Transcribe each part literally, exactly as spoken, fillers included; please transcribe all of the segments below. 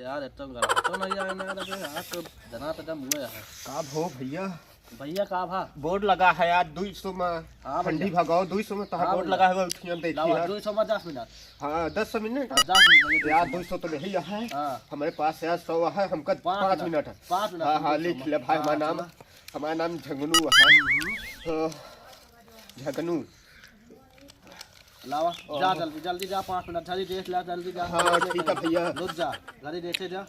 यार, एकदम गला तो नहीं आए ना, अबे यार, तो जना तो दम हुए है। का भो भैया? भैया, का भा? बोर्ड लगा है यार, दुई सौ में। हाँ ठंडी भैया। भगाओ, दुई सौ में तहार हाँ बोर्ड भैया। लगा है, उठियन देखी लावा, यार। दुई सौ में दस मिनट। हाँ, दस मिनट। हाँ, दस मिनट, यार, दुई सौ। दुई सौ तो नहीं है। हाँ। हमारे पास यार, सौ है, हमका पाँच पाँच मिनट। मिनट। पाँच मिनट, हाँ, हाँ, दुई सौ लिख में। ले भाई, हाँ, हमारा नाम, चला। हमारा नाम झंगनू है। हम्म। हाँ, झंगनू। लावा, जा ओहो। जल्दी, जल्दी जा, पाँच मिनट, जल्दी देख ला, जल्दी जा। हाँ, ठीक है भैया। लुट जा, जल्दी देखे जा।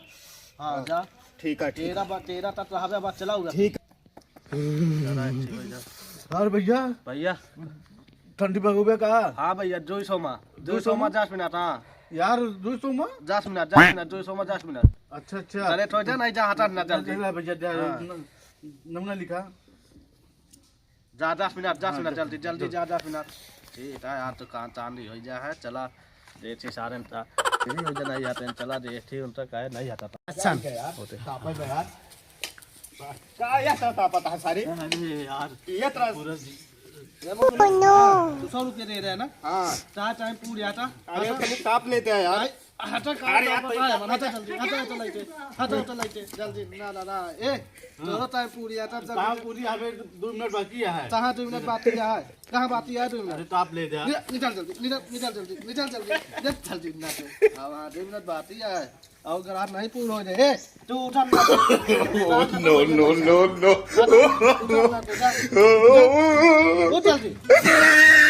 हाँ, हाँ, जा। ठीक है, ठीक तेरह है। बा-, तेरह तक रहबे, बस चला उधर। ठीक। और भैया, भैया। ठंडी भगोबे का? हाँ भैया, दुई सौ मा, दुई सौ मा? दुई सौ मा दस मिनट, हाँ। यार, दुई सौ मा? दस मिनट, दस मिनट, दुई सौ मा दस मिनट। अच्छा, अच्छा। अरे, थोड़ा जा, नहीं जा, हटा ना जल्दी। जा भैया, जा, हाँ। न-, नमूना लिखा। जा, दस मिनट, दस हाँ, मिनट, दस जल्दी, मिनट, जल्दी जल्दी। जा, दस मिनट। ठीक है यार, तो कान तान भी हो जा है, चला, देखी सारे में ता-, यही हो जाना यार, चला, देखी उनका काहे नहीं आता था। अच्छा। होते। तापा है यार। का यार, ता-, तापा था सारे? अरे यार, ये तरह पूरा जी। ये बोल, दो सौ रुपये दे रहे हैं ना? हाँ। चार टाइम पूरी आता। अरे, खाली ताप लेते हैं यार। हटा, काम अरे यार, पता है, हटा जल्दी, हटा, हटा लाइटे, हटा, हटा लाइटे, जल्दी, ना, ना, ना, ए, हाँ। चलो, टाइम पूरी आता, जल्दी। काम पूरी, अबे दो मिनट बाकी है। कहाँ दो मिनट बाकी है? कहाँ बाकी है दो मिनट? अरे, तो आप ले जा। नि-, निकल जल्दी, निकल, निकल जल्दी, निकल जल्दी, निकल जल्दी, ना तो। अब हाँ, दो मिनट बाकी है। और अगर आप नहीं पूरा हो जाए, ए, तू उठा ना। Oh, no, no, no, no। उठा ना, उठा। उठ जल्दी।